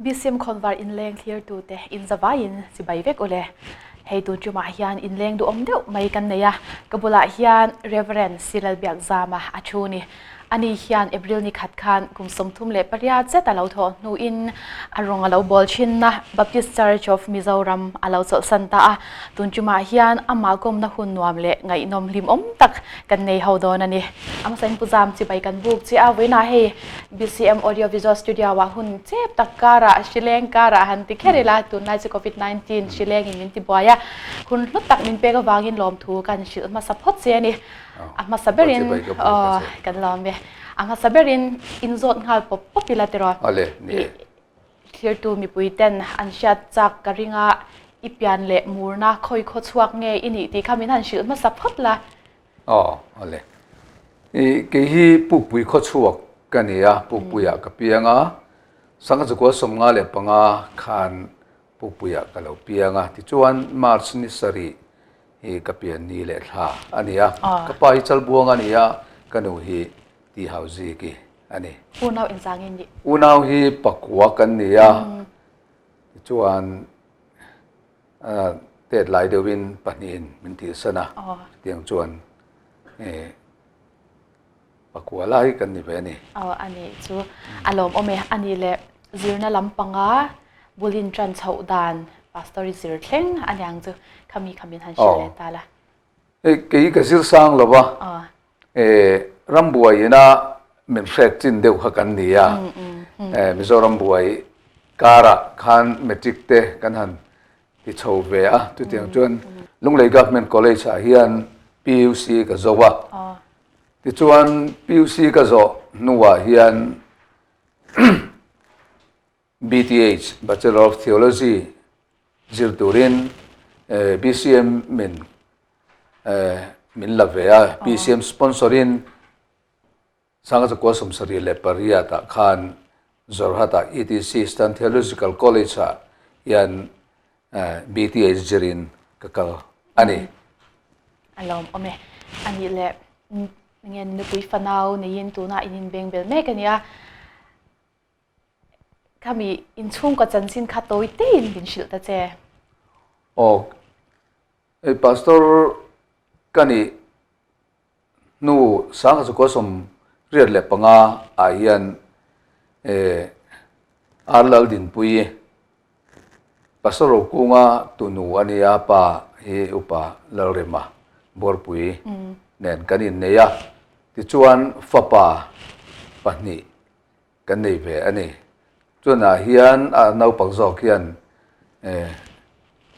BCM khawnvar inleng thlirtute inzavaiin chibai vek ule. Hei tun tumah hian inleng duhawm deuh mai kan nei a, ka bulah hian Rev. Silal Biakzama a thu ni. Ani hian April ni khat khan kum 38 zet a lo thawh hnuin a rawng a lo bawl thinna Baptist Church of Mizoram a lo chawlhsan ta a. Tun tumah hian amah kawmna hun nuam leh ngaihnawm hlimawm tak kan nei ho dawn a ni. A hmasain Pu Zam chibai kan buk chiah a, vawiinah hei BCM Audio Visual Studio ah hun chep tak karah hrileng karah han ti kher ila, tunlai chu Covid 19 hrilengin min ti buai a, hun hlu tak min pek avangin lawmthu kan hrilh hmasa phawt che a ni. A hmasa berin aw kan lawm e. A hmasa berin inzawt nghal pawp pawp ila tiraw? Awle, ni e. Thlirtu mipui ten an hriat chak ka ring a, i pian leh murna khawi khaw chhuak nge i nih tih kha min han hrilh hmasa phawt la. Aw, awle. I kei hi Pukpui khaw chhuak ka ni a, Pukpuiah ka piang a, Sangha chukua 55 khan Pukpuiah ka lo piang a, tichuan March ni sarih hi ka pian ni leh thla a ni a, ka pa hi Chalbuang a ni a, ka nu hi Tihau Ziki a ni. Unau inzang in ni? Unau hi pakua kan ni a, tichuan tet lai deuhin pahnihin min tihsan a, chutiang chuan pakua lai kan ni ve a ni. Aw a nih chu a lawmawm e. A nih leh zirna lampanga bulin tan chhoh dan pastor i zir thleng a niang chu khami khamin han hrilh leh ta la. Hei kei ka zir sang lo va, rambuai ina min hret chin deuh kha kan ni a, Mizoram buai karah khan matric te kan han ti chho ve a, chutiang chuan Lunglei Government College ah hian PUC ka zo a, tichuan PUC ka zawh hnuah hian BTH, Bachelor of Theology, zir turin BCM min min la ve a, BCM sponsor in 1978 ah khan Jorhat ah ETC, Eastern Theological College ah hian BTH zirin ka kal a ni. A lawmawm e. A nih leh nge nupui fanau neiin tunah in inbeng bel mek a nia. Khami inchhungkaw chanchin kha tawi teiin min hrilh ta che. Aw, hei Pastor ka nih hnu 1985 ah hian R Laldinpuii Pastor Rokunga tunu a nia, pa hi Upa Lalrema Buarpui nen kan innei a, tichuan fapa pahnih Kan nei ve a ni. Chunah hian a naupang zawk hian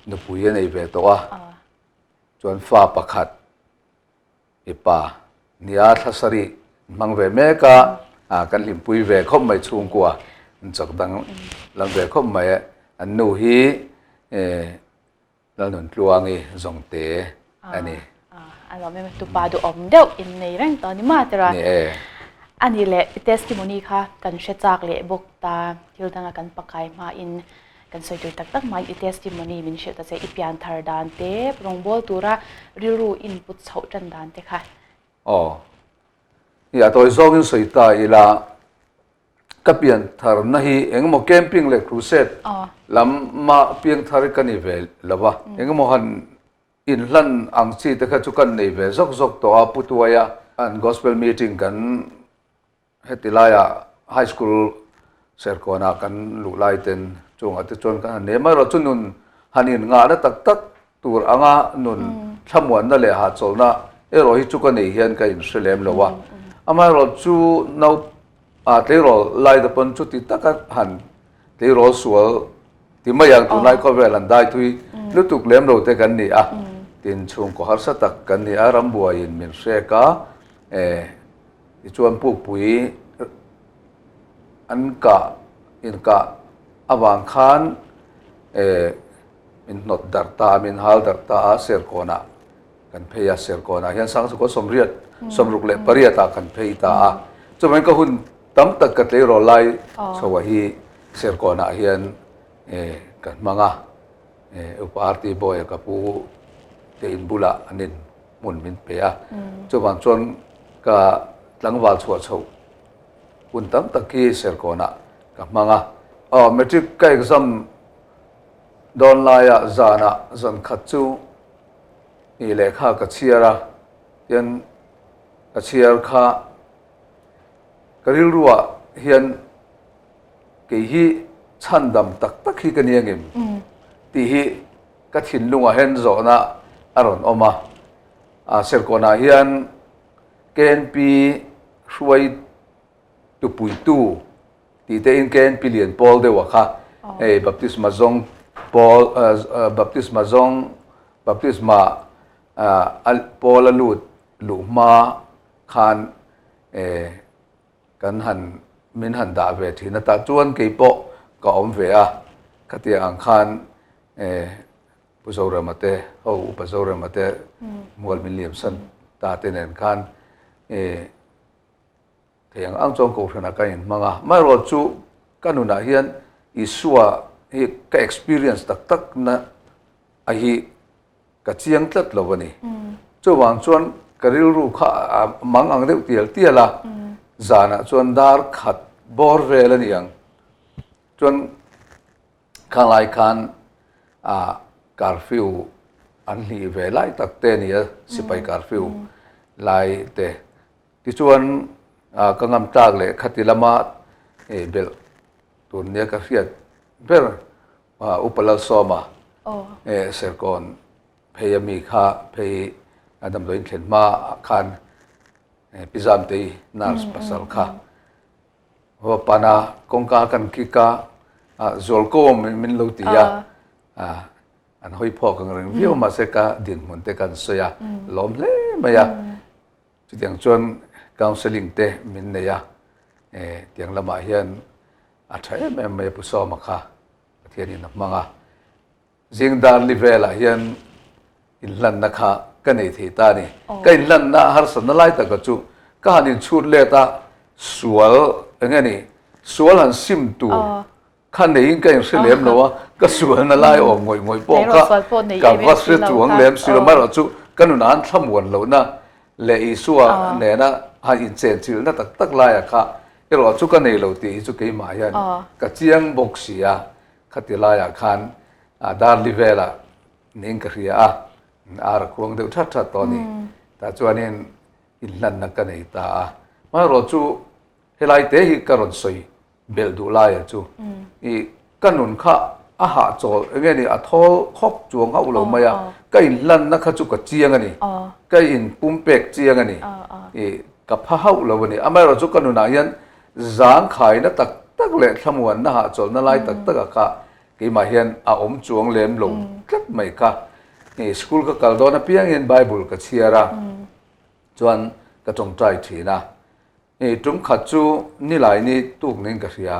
nupui a nei ve tawh a, chuan fa pakhat mipa nia thla sarih hmang ve mek a, kan hlimpui ve khawp mai chhungkua an chak dang lam ve khawp mai. An nu hi Lalnuntluangi Zawngte a ni. A lawm em a, tupa duhawm deuh in nei reng tawh a ni ma tira. Ni e. A ni leh i testimony kha kan hre chak leh bawk ta, thil danga kan pakai hmain kan sawi tur tak tak hmain i testimony min hrilh ta che, i pian thar dan te, rawngbawl tura rilru input chhoh tan dan te kha. Aw. I a tawi zawngin sawi ta ila. Ka piantharna hi engemaw camping leh crusade lam ah piangthar ka ni ve lo va, engemaw han inhlan ang chi te kha chu kan nei ve zawk zawk tawh a, Pu Tuaia an gospel meeting kan heti laiah high school Serkawnah kan luh lai ten chungah te chuan kan han nei a, amaherawhchu nun han inngahna tak tak tur anga nun thlamuanna leh hahchawlhna erawh hi chu ka nei hian ka inhre lem lo a, amaherawhchu nau A tleirawl lai te pawn chuti taka han tleirawl sual ti mai ang tunlai khawvel han dai thui lutuk lem lo te kan ni a, tin chhungkaw harsa tak kan ni a, rambuaiin min hrek a, tichuan pukpui an kah inkah avang khan min hnawt darh ta a, min hal darh ta a, Serkawnah Kan phei a, Serkawnah hian Sangchukua sawmriat, 68 ah kan phei ta a. Chuvangin ka hun tam tak ka tleirawl lai chhoah hi Serkawnah hian kan hmang a. Upa RT Boy-a ka pu te in bulah an in hmun min pe a. Chuvang chuan ka tlangval chhuah chhoh hun tam tak hi Serkawnah ka hmang a. Aw matric ka exam dawn laia zanah zan khat chu i lehkha ka chhiar a, tian ka chhiar kha ka rilruah hian kei hi chhandam tak tak hi ka nia ngem tih hi ka thinlungah hian zawhna a rawn awm a. A Serkawnah hian KNP hruai tupuitu tih te in KNP lian pawl deuh a kha hei baptisma zawng pawl baptisma zawng baptisma pawl a lut luh hma khan kan han min han dah ve thin a tah chuan kei pawh ka awm ve a khatiang ang khan Pu Zorema te ho Upa Zorema te mual min liam san ta te nen khan Thei ang ang chuan Kohhranah ka inhmang a, amaherawh chu ka nunah hian Isua hi ka experience tak tak na a hi ka chiang tlat lo a ni. Chuvang chuan ka rilru kha a mang ang deuh tial tial a, zanah chuan dar khat bawr vel a ni ang. Chuan Khalai khan ah curfew an hlih ve lai tak te a ni a, sipai curfew lai te. Tichuan ka ngam tlak leh khati lama belh tur nia ka hriat ber Upa Lalsawma Serkawn phei a mi kha phei a damdawiin thlen hma ah khan Pi Zamtei nurse pasal kha va pan a, kawngka kan kik a, Zualkawm min lo ti a. An hawi phawk ang reng viau mahse ka dinhmun te kan sawi a, lawm hle mai a. Chutiang chuan counselling te min nei a, tiang lamah hian a tha em em mai a Pu Sawma kha Pathianin a hmang a. Zing dar li velah hian inhlanna kha ka nei thei ta a ni. Ka inhlanna harsatna lai taka chu ka han inchhut let a, sual eng nge ni, sual han sim tur Kha neiin ka inhre lem lo a, ka sualna lai awm ngawih ngawih pawh kha ka va hre chuang lem si lo. Amaherawh chu ka nunah an thlamuan lohna leh Isua nena han inchenchilhna tak tak laiah kha erawh chu ka nei lo tih hi chu keimah hian ka chiang bawk si a. Khati laiah khan Darli velah niin ka hria a, ar a khuang deuh that that tawh a ni. Tah chuanin inhlanna ka nei ta a. Amaherawh chu helai te hi ka rawn sawi Belh duh laia chu i ka nun kha a hahchawl eng nge ni a thawl khawp chuang hauh lo mai a, ka inhlanna kha chu ka chiang a ni, ka inpumpek chiang a ni, i ka pha hauh lo a ni. Amaherawh chu ka nunah hian zangkhaina tak tak leh thlamuanna hahchawlhna lai tak taka kha keimah hian a awm chuang lem lo tlat mai kha. I school ka kal dawn apiang hian Bible ka chhiar a, chuan ka tawngtai thin a. I tum khat chu nilai ni tuk ning ka hria.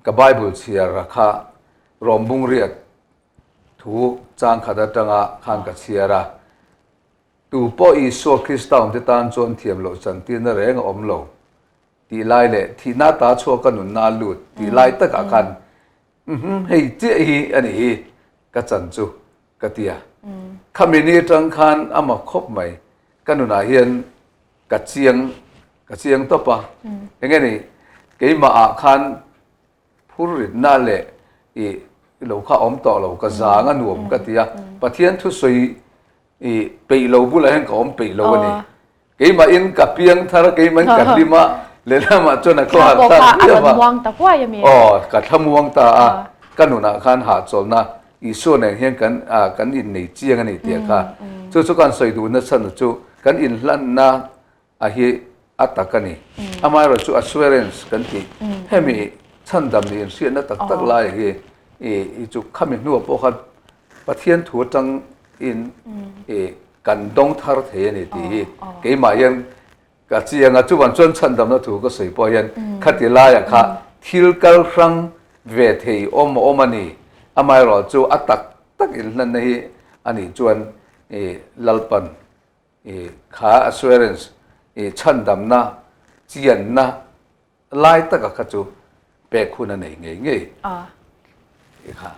Ka Bible chhiar a kha Rom bungriat thu chang khat atanga khan ka chhiar a. Tu pawh Isua Krista awmte tan chuan thiam loh chantirna reng a awm lo tih lai leh thihna ta chhuak ka nunna a lut tih lai takah khan Umm hei chiah hi a nih hi ka chan chu ka ti a. Khami ni atang khan a mak khawp mai. Ka nunah hian ka chiang ka chiang tawp a. Eng nge ni keimah ah khan phur ritna leh i lo kha awm tawh lo ka zang a nuam ka ti a. Pathian thusawi i peih lo bulah hian ka awm peih lo a ni. Keimah in ka piang thar a, keimah in ka hlim a, lehlamah chuan a thlawh harh thlak viau a. Aw, ka thlamuang ta a, ka nunah khan hahchawlhna Isua nen hian kan kan innei chiang a ni tih kha. Chu chu kan sawi duhna chhan chu kan inhlanna a hi a tak a ni. Amaherawhchu assurance kan tih hemi chhandam nih inhriatna tak tak lai hi i chu khami hnuah pawh khan Pathian thu atang in i kan dawng thar thei a ni tih hi keimah hian ka chiang a, chuvan chuan chhandamna thu ka sawi pawh hian khati laiah kha thil kal hrang ve thei awm a awm a ni. Amaherawh chu a tak tak inhlanna hi a nih chuan i Lalpan i kha assurance i chhandamna chianna Lai taka kha chu pek hun a nei ngei ngei i kha.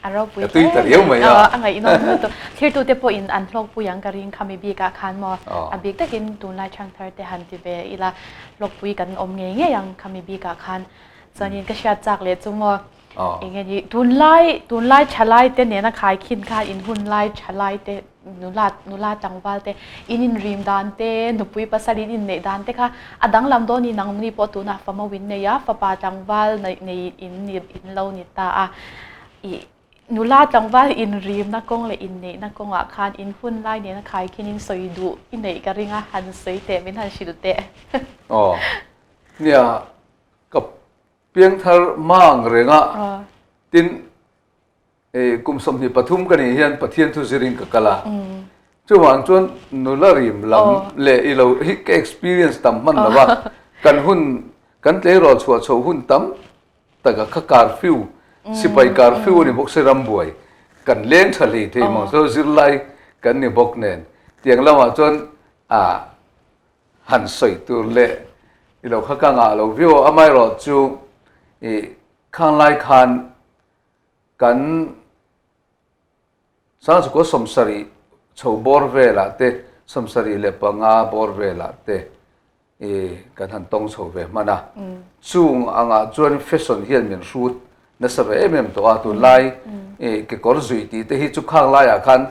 A ropui hle mai. A ngaihnawm lutuk. Thirtute pawhin an hlawkpui ang ka ring khami bikah khan maw a bik takin tunlai thangthar te han ti ve ila hlawkpui kan awm ngei ngei ang khami bikah khan. Chuanin ka hriat chak leh chu maw. Eng nge tunlai tunlai thalai te nena khaikhin kha in hunlai thalai te nula nula tlangval te in inrim dan te nupui pasal in inneih dan te kha a danglam dawn ni nangni pawh tunah famo in nei a fapa tlangval nei in ni in lo ni ta a ih nula tlangval inrimna kawng leh inneihna kawngah khan in hunlai nena khaikhin in sawi duh i neih ka ring a han sawi teh min han hrilh teh. Aw nia ka Piangthar mang renga tin kum 23 ka nih hian Pathian thu zirin ka kal a. Chuvang chuan nula rim lam leh i lo hi ka experience tam hman lo a. Kan hun kan tleirawl chhuah chho hun tam taka kha curfew sipai curfew a ni bawk se rambuai kan leng tha hlei thei mang so zirlai kan ni bawk nen tiang lamah chuan a Han sawi tur leh i lo kha ka ngah lo viau a, amaherawh chu i khang lai khan kan Sangchukua 70 chho bawr velah te, 75 bawr velah te i kan han tawng chho ve hman a. Chung angah chuan fashion hian min hrut nasa ve em em tawh a, tunlai i kekawr zuih tih te hi chu khang laiah khan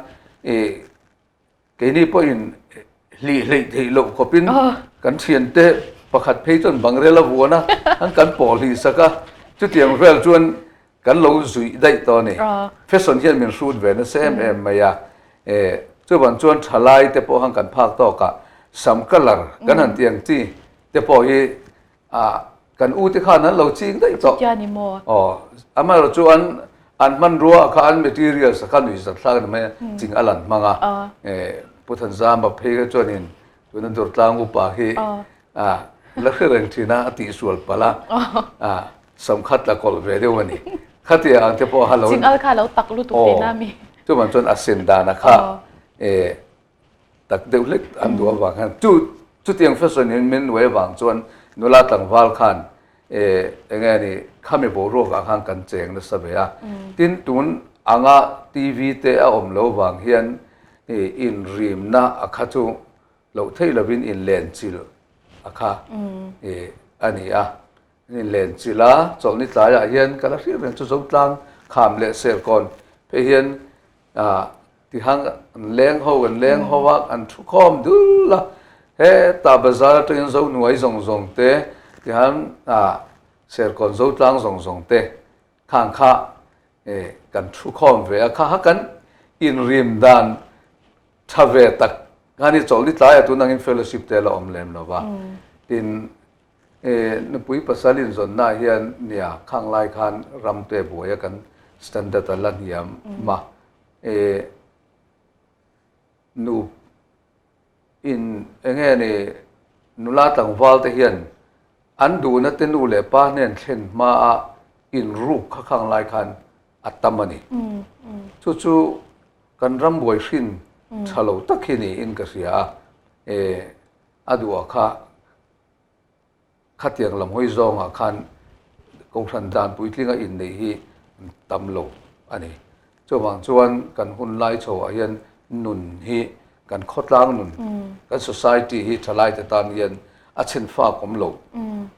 i Keini pawhin hlih hleih theih loh khawpin kan thiante pakhat phei chuan bangrel a vuan a, an kan pawh hlih sak a, chutiang vel chuan kan lo zuih daih tawh a ni. Fashion hian min hrut ve nasa em em mai a, chuvang chuan thalai te pawh khan kan phak tawkah sam colour kan han tih ang chi te pawh hi kan u te khan an lo ching daih tawh. Chutia ni maw? Aw, amaherawh chu an an hmanrua kha an materials kha nuih zat thlak a ni mai a, ching a lan hmang a. Pu Thanzama phei kha chuanin tuna Durtlang upa hi la hre reng thin a, a tihsual palh a, sam khat la kawlh ve deuh a ni. Khatia ang te pawh a lo. Ching al kha a lo tak lutuk tihna a mi? Chuvang chuan a sen dana kha tak deuh hlek an duh avang khan chu chutiang fashion in min nuai avang chuan nula tlangval khan eh enge ni khami boruak ah khan kan cheng nasa ve a tin tun anga TV te a awm lo vang hian eh inrimna a kha chu loh theih lovin inlenchilh a kha eh a ni a inlenchilh a chawlhni tlaiah hian ka la hriat reng chu Zotlang kham leh Serkawn phei hian ah Tihang an leng ho, an leng ho a, an thu khawm dul a, hetah bazar atangin zo nuai zawng zawng te, tihan ah Serkawn zo tlang zawng zawng te khang kha eh kan thu khawm ve a, kha kha kan inrim dan tha ve tak kha ni chawlhni tlaiah tun angin fellowship te la awm lem lo va, tin eh nupui pasal inzawnna ah hian nia khang lai khan ram te buai a kan standard a la hniam a. E nu in enge ni nula tlangval te hian an duhna te nu leh pa hnen thlen hma a in ruk kha khang lai khan a tam a ni. Chu chu kan ram buai hrin tha lo tak hi niin ka hria a, e a duh kha Khatiang lam hawi zawngah khan Kohhran dan puitlinga inneih hi tam lo a ni. Chuvang chuan kan hun lai chhoah hian nun hi kan khawtlang nun, kan society hi thalaite tan hian a chhenfak awm lo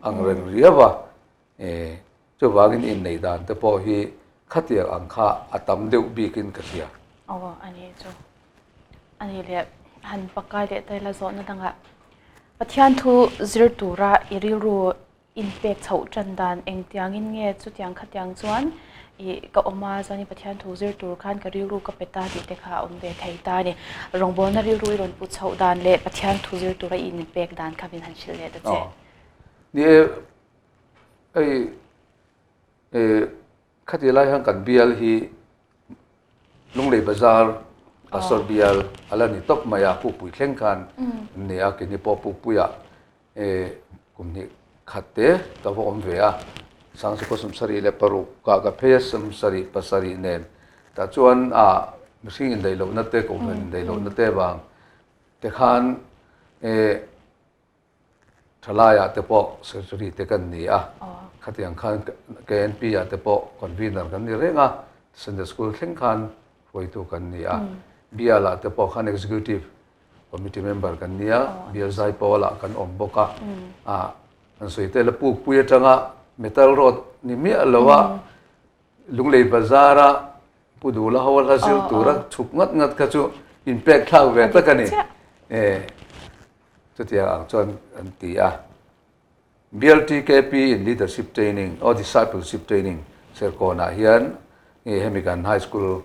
ang reng riau a. Chuvangin inneih dan te pawh hi khatiang ang kha a tam deuh bikin ka hria. Aw a ni chu. A ni leh han pakai leh ta ila zawhna dangah Pathian thu zir tura i rilru inpek chhoh tan dan engtiangin nge chutiang khatiang chuan i ka awm a chuanin Pathian thu zir tur khan ka rilru ka pe ta tih te kha a awm ve thei ta a ni. Rawngbawlna rilru i rawn put chhoh dan leh Pathian thu zir tura i inpek dan kha min han hrilh leh ta che. Ni e, hei Khati lai hian kan bial hi Lunglei Bazar Pastor bial a la ni tawp mai a, Pukpui thleng khan an ni a, keini pawh Pukpuiah kum hnih khat te ka va awm ve a, Sangchukua 76 ah ka phei a, 77 nen tah chuan mihring indaih lohna te, kohhran indaih lohna te vang te khan Thalaiah te pawh secretary te kan ni a, khatiang khan KNP ah te pawh convener kan ni reng a, Sunday school thleng khan hruaitu kan ni a, Bial ah te pawh khan executive committee member kan ni a, Bial Zaipawl ah kan awm bawk a, ah an sawi tel a pukpui atanga metal road ni miah lo a. Lunglei Bazara Pu Dula ho a hla zir tura chhuk ngat ngat kha chu inpek thlak ve tak a ni. Chutiang ang chuan an ti a. BLTKP in Leadership Training or Discipleship Training Serkawnah hian hemi kan High School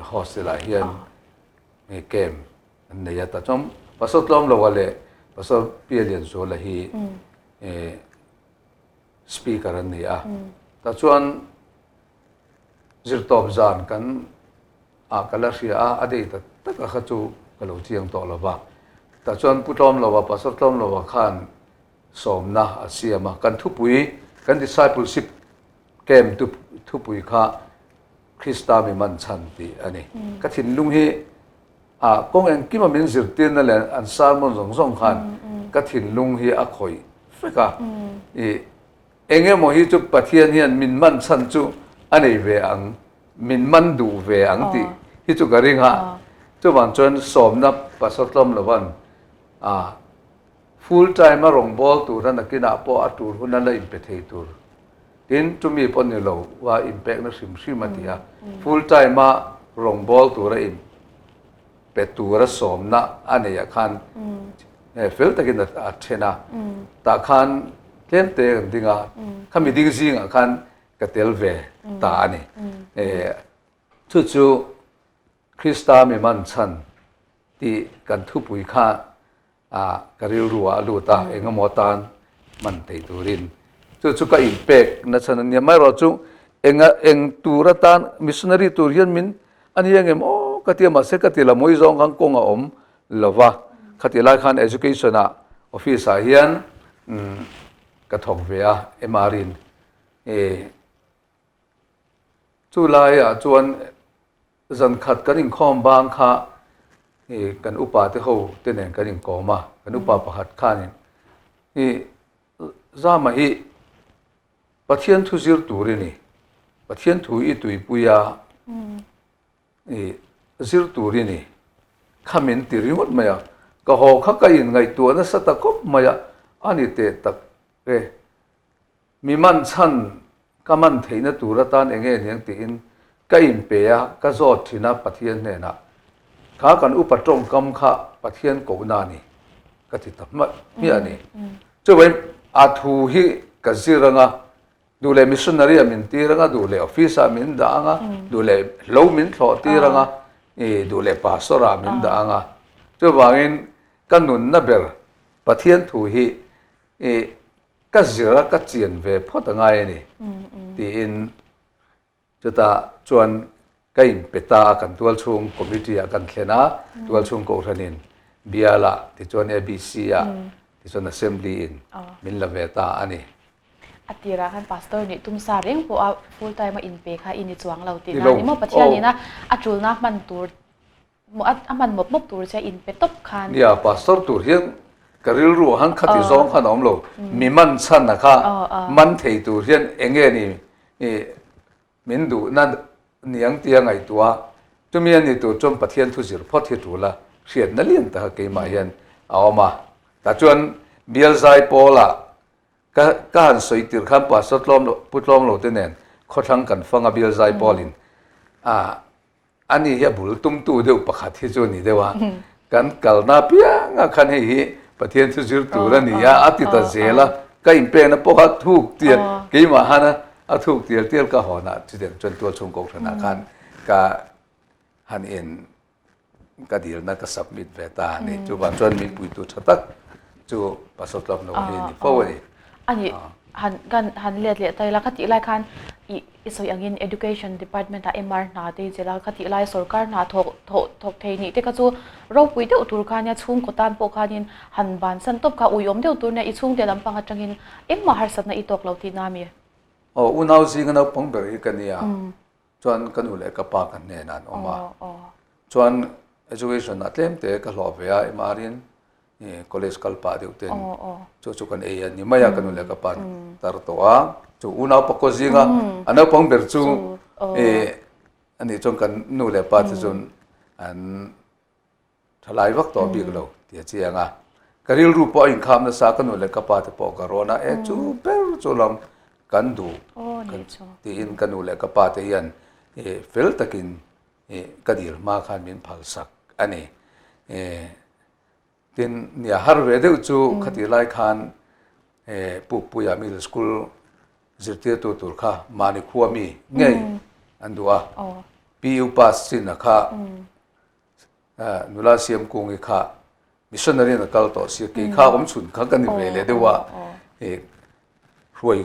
hostel ah hian camp an nei a. Tah chuan Pastor Tlawmloa leh Pastor Pia Lianzuala hi Speaker an ni a. Tah chuan zirtawp zan kan ah ka la hria a, a dei tak tak a kha chu ka lo chiang tawh lo va. Tah chuan Pu Tlawmloa, Pastor Tlawmloa khan sawmna a siam a, kan thupui, kan discipleship camp thupui kha Krista mi man chhan tih a ni. Ka thinlung hi a kawng engkima min zirtirna leh an sermon zawng zawng khan ka thinlung hi a khawih vek a. I eng emaw hi chu Pathian hian min man chhan chu a nei ve ang, min man duh ve ang tih hi chu ka ring a. Chuvang chuan sawmna pasal tlawm lovan a full time a rawngbâwl tura nakinah pawh a tur huna la inpe thei tur. Tin, chumi pawh ni lo a inpekna hrim hrim a ti a, full time a rawngbâwl tura inpe tura sawmna a neihah khan fel takin a then a, tah khan tlem te kan ding a, khami ding zingah khan ka tel ve ta a ni. Chu chu Krista mi man chhan tih kan thupui kha a ka rilru ah a lut a, eng emaw tan man thei turin chu chu ka inpek nachhan a nia. Amaherawh chu enga eng tur atan missionary tur hian min a ni ang em aw ka ti a, mahse ka ti la mawi zawng khan kawng a awm lo va, khati lai khan education ah office ah hian ka thawk ve a MR in chu laiah chuan Zan khat kan inkhawm bang kha i kan upa te ho te nen kan inkawm a, kan upa pakhat khanin i Zama hi Pathian thu zir tur i ni, Pathian thu i tuipui a i zir tur i ni kha min ti ringawt mai a, ka haw kha ka inngaihtuah nasa ta khawp mai a, a ni teh tak e. Mi man chhan ka man theihna tur atan eng nge niang tiin ka inpe a, ka zawt thin a Pathian hnenah. Kha kan upa tawngkam kha Pathian kohna a ni ka ti ta hmiah a ni. Chuvangin a thu hi ka zir anga, duh leh missionary ah min tir anga, duh leh office ah min dah anga, duh leh hlo min thlawh tir anga, duh leh pastor ah min dah anga. Chuvangin ka nunna ber Pathian thu hi Ka zir a, ka chian ve phawt a ngai a ni, tiin chutah chuan ka inpe ta a, kan tualchhung committee ah kan thlen a, tualchhung kohhranin bialah tichuan ABC ah tichuan assembly in min la ve ta a ni. A tirah khan pastor nih tum sa reng pawh a full time a inpe kha i ni chuang lo tihna a ni maw? Pathianin a tulna hman tur A hman mawp mawp tur che in pe tawp khan. Nia, pastor tur hian ka rilru ah han khati zawng khan a awm lo. Mi man chhan a kha man thei tur hian eng nge ni min duhna niang tia ngaihtuah a, chumi a ni tur chuan Pathian thu zir phawt hi tul a, hriatna lian taka keimah hian a awm a. Tah chuan bial zai pawlah ka ka han sawi tir khan pastor tlawm lo pu tlawm lo te nen khawthlang kan fang a bial zai pawlin a Ani hi a bul tumtu deuh pakhat hi chu a ni deuh a, kan kalna apianga khan hei hi Pathian chu zir tur a ni a, a ti ta zel a, ka inpekna pawh kha thuk tial keimah hana a thuk tial tial ka hawnah chutiang chuan tualchhung kohhranah khan ka han in ka dilna ka submit ve ta a ni. Chuvang chuan min puitu tha tak chu Pastor Tlawmno hi a ni fo a ni. A ni, han kan han let leh ta ila, khatih lai khan i i sawi angin Education Department ah MR hna te i chelh a, khatih lai sorkar hna thawk thawh thawk thei nih te kha chu ropui deuh tur kha nia, chhungkaw tan pawh khanin han bansan tawp kha uiawm deuh tur nia, i chhungte lampang atangin engmah harsatna i tawk lo tihna a mi? Aw, unau zinga naupang ber hi ka nia, chuan ka nu leh ka pa ka hnenah an awm a, chuan education ah tlem te ka hlawh ve a, MR in college kal pah deuh ten chu chu kan ei a ni mai a, ka nu leh ka pa tar tawh a, chu unau pakua zinga a naupang ber chu ani chuan kan nu leh pa te chuan an Thalai vak tawh bik lo ti a chiang a. Ka rilru pawh a inkham nasa, ka nu leh ka pa te pawh ka rawn a, e chu ber chu lam kan duh tiin ka nu leh ka pa te hian fel takin ka dil hma khan min phalsak a ni. Tin, nia har ve deuh chu khatih lai khan Pukpuia Middle School zirtirtu tur kha mahni khua mi ngei an duh a, PU pass chin a kha Nula Siamkungi kha missionary in a kal tawh sia, kei kha awm chhun kha ka ni ve leh deuh a, hruai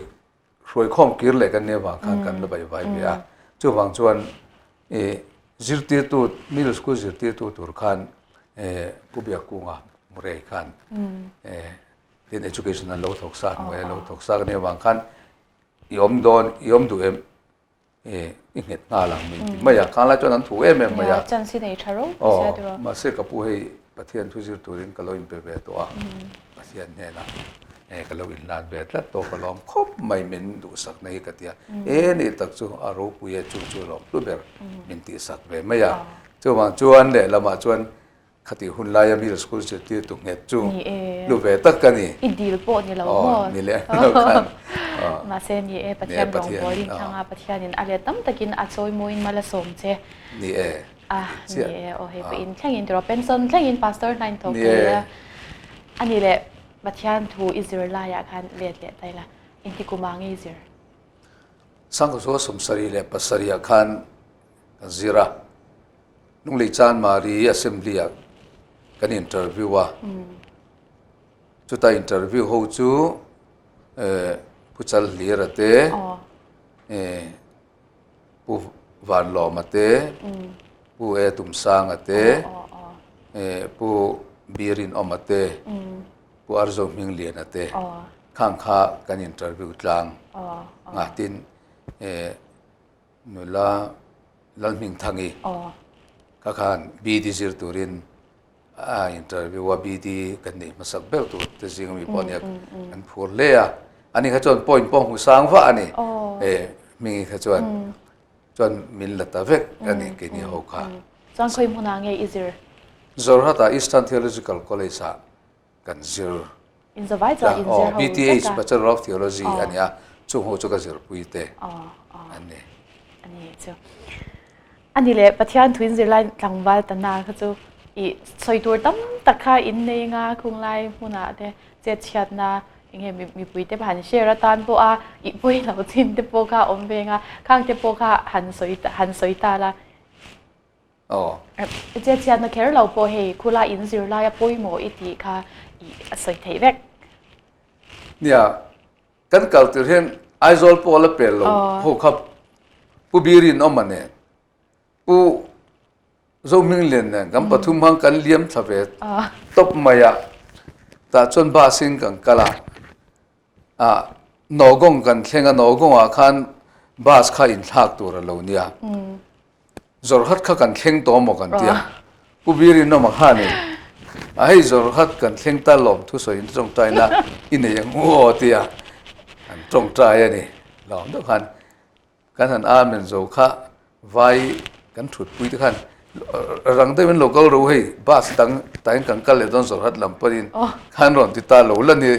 hruai khawm kir leh kan nia vang khan kan la vai vai ve a. Chuvang chuan zirtirtu middle school zirtirtu tur khan Pu Biakkunga Murray khan tin education an lo thawk sa hnuai a lo thawk sa ka nia vang khan i awm dawn i awm duh em i nghet nghal ang min ti mai a, khang lai chuan an thu em em mai a. Chance hi nei tha ro sia tiraw. Mahse ka pu hei Pathian thu zir turin ka lo inpe ve tawh a, Pathian hnenah ka lo inhlan ve tlat tawh ka lawm khawp mai min duhsakna hi ka ti a, e ni tak chu a ropui e chu chu lawm hlu ber min tihsak ve mai a. Chuvang chuan lehlamah chuan Khatih hun laia middle school zirtirtu nghet chu hlu ve tak ka ni. I dil pawh ni lo maw? Ni leh lo khan. Mahse ni e, Pathian rawngbawlin thlang a, Pathianin a let tam takin a chawi mawiin mal a sawm che. Ni e. A, ni e, aw hei pawh in thlengin tiraw pension thlengin pastor hnain thawk thei a. A ni leh Pathian thu i zir laiah khan let leh ta ila, engti kum ah nge i zir? Sangkhaw 77 ah khan kan zir a. Lunglei Chanmari Assembly ah kan interview a, chuta interview ho chu Pu Chalhlira te, Pu Vanlawma te, Pu E Tumsanga te, Pu Birinawma te, Pu Arzo Hmingliana te khang kha kan interview tlang ngah tin Nula Lalhmingthangi kha khan BD zir turin a interview a, BD kan neih hmasak ber tur te zing ami pawh ania an phur hle a. Ani kha chuan point pawh hmu sang vah a ni. Hmingi kha chuan chuan min la ta vek a ni keini ho kha. Chuan khawi hmunah nge i zir? Jorhat-ah Eastern Theological College-ah kan zir. In zavai chuan in zir ho BTH, Bachelor of Theology a nia, chung ho chu ka zirpui te an ni. A ni chu. A ni le, Pathian thu in zir lai tlangval ta na kha chu i sawi tur tam tak kha in nei nga khung lai hmunah te chet chhiat na enge mipui te han share atan pawh a i pawi lo chin te pawh kha awm ve nga khang te pawh kha han sawi han sawi ta la. Aw. Che chhiatna kher lo pawh hei khulai in zir laia pawimawh i tih kha i a sawi theih vek. Nia, kan kal tir hian Aizawl pawh a la pel lo ho kha Pu Birin awm a nen, Pu Zohminglian nen kan pathum hang kan liam thla ve tawp mai a, tah chuan bus in kan kal a, Ah, Nogong kan thleng a, Nogongah khan bus kha inthlak tur a lo nia. Zawrhat kha kan thleng tawh maw kan tia. Pu Birin awm a kha ni. A hei Zawrhat kan thleng ta lawm thusawiin tawngtaina i nei ang u aw tia an tawngtai a ni. Lawm deuh khan Kan han amen zo kha vai kan thutpui te khan rang deuhin lo kal ro hei bus dang tain kan kal leh dawn Zawrhat lam panin khan rawn ti ta lo la ni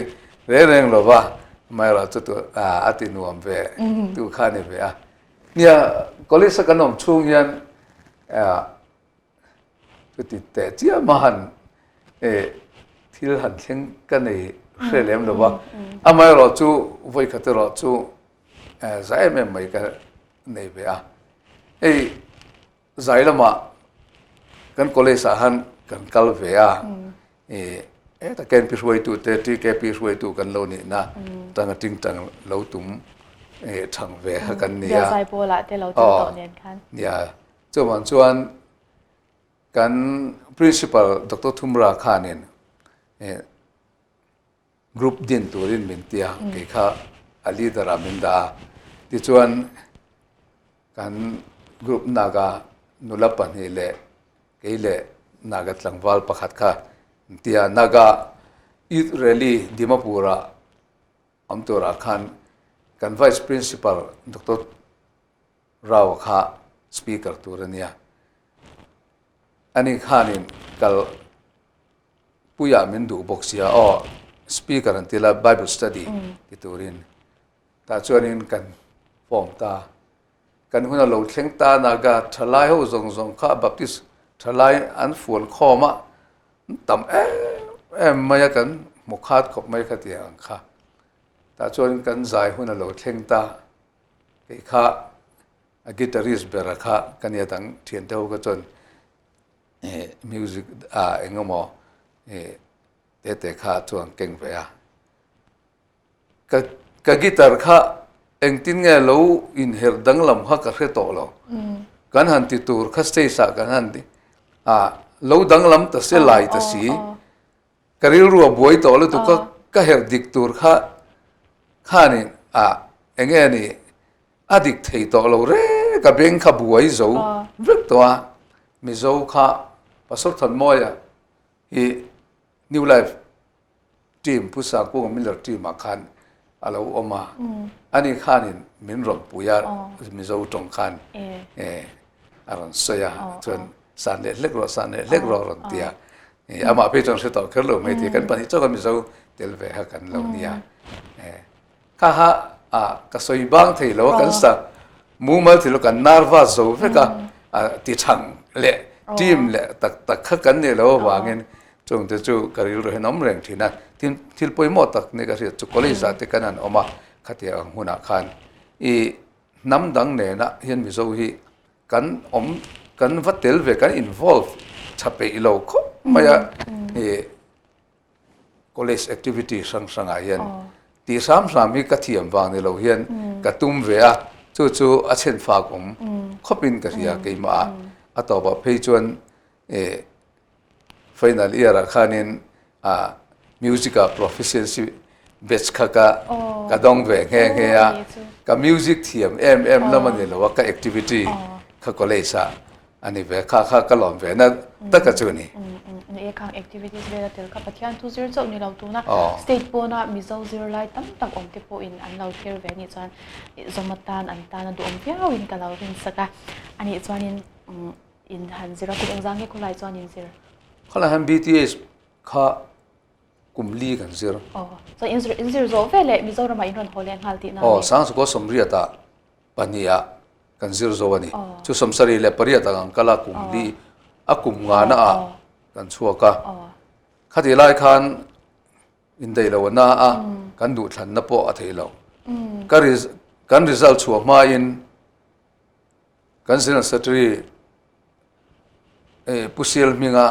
reng reng lo va amaherawh chu tu a ti nuam ve tu kha ni ve a. Nia college a kan awm chhung hian Chuti teh chiah mah han thil han thleng ka nei hre lem lo va, amaherawh chu vawikhat erawh chu za em em mai ka nei ve a. Hei zai lamah kan college ah han kan kal ve a, heta KNP hruaitu te TKP hruaitu kan lo nihna tanga tingtang lo tum thang ve kha kan ni a. Bial Zaipawlah te lo tum tawh nen khan. Nia. Chuvang chuan kan Principal Doctor Thumra khanin group din turin min ti a, kei kha a leader ah min dah a. Tichuan kan group Naga nula pahnih leh kei leh Naga tlangval pakhat kha an ti a. Naga Youth Rally Dimapur ah awm turah khan kan Vice Principal Doctor Rao kha speaker tur a nia. Ani khanin kal puiah min duh bawk sia aw speaker an ti la bible study ti turin. Tah chuanin kan form ta. Kan hun a lo thleng ta Naga thalai ho zawng zawng kha Baptist thalai an fual khawm a, an tam em em mai a kan hmu khat khawp mai kha tih ang kha. Tah chuanin kan zai hun a lo thleng ta. Kei kha a guitarist bera kha ka nia dang thiante ho kha chuan music ah eng emaw tete kha chuan keng ve a. Ka ka guitar kha engtin nge lo inherh danglam kha ka hre tawh lo. Kan han ti tur kha stage ah kan han ti a lo danglam ta se lai ta si. Ka rilru a buai tawh lutuk a ka herh dik tur kha khanin a enge ni a dik thei tawh lo reng a beng kha buai zo vek tawh a. Mizo kha Pastor Thanmawia hi New Life Team Pu Sangkunga Miller team ah khan a lo awm a, ani khanin min rawn pui a, Mizo tawng khan a rawn sawi a, chuan san leh hlek rawh, san leh hlek rawh a rawn ti a, amah phei chuan hre tawh kher lo mai ti, kan pahnih chauh a Mizo tel ve kha kan lo nia. Kha kha ka sawi bang thei lo a, kan sa mumal thei lo, kan nervous zo vek a, ti chhang leh team leh tak tak kha kan nih loh avangin chungte chu ka rilru hian awm reng thin a. Tin, thil pawimawh tak ni ka hriat chu college ah te kan han awm a, khatiang ang hunah khan i hnam dang nena hian Mizo hi kan awm kan va tel ve, kan involve tha peih lo khawp mai a, i College activity hrang hrangah hian tih hram hram hi ka thiam vang ni lo hian ka tum ve a, chu chu a chhen fak awm khawpin ka hria keimah ah. A tawpah phei chuan final year ah khanin music ah proficiency batch kha ka ka dawng ve nghe nghe a, ka music thiam em em lam a ni lo a, ka activity kha college ah A ni ve, kha kha ka lawm ve na tak a chu ni. Ni e, khang activities vel a tel kha Pathian thu zir chauh ni lo tuna state pawna Mizo zirlai tam tak awm te pawhin an lo thlir ve anih chuan zawm atan an tan a duhawm viauin ka lo rinsak a. Anih chuanin in han zir a, kum engzah nge khawlai chuan in zir? Khawlai hian BTH kha kum li kan zir. Aw, chuan in zir in zir zawh veleh Mizoramah in rawn haw leh nghal tihna a ni? Aw, Sangchukua Sawmriatah pahniha kan zir zo a ni. Chu 78 ah kan kal a, kum li a kum ngana ah kan chhuak a. Khatih lai khan indaih lo a na a, kan duhthlanna pawh a theih loh. Ka kan result chhuah hmain kan General Secretary Pu Sial hminga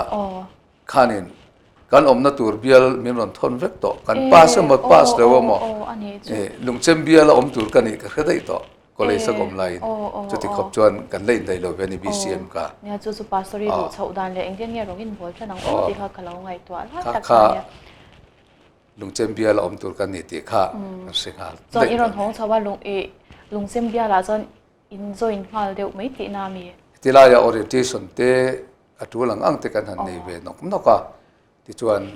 khanin kan awmna tur bial min rawn thawn vek tawh. Kan pass emaw pass lo emaw Lungchem biala awm tur ka nih ka hre daih tawh college a ka awm laiin. Chuti khawp chuan kan la indaih lo ve a ni BCM ka. Nia chu chu pastor i duh chhoh dan leh engtin nge rawng in bawl than ang aw tih kha ka lo ngaihtuah lai tak a nia. Lungchem biala awm tur ka ni tih kha kan hre nghal daih tawh. Chuan i rawn hawng chho a Lungchem bialah chuan In join nghal deuh mai tihna a mi? Heti laia orientation te a tul ang ang te kan han nei ve nawk nawk a, tichuan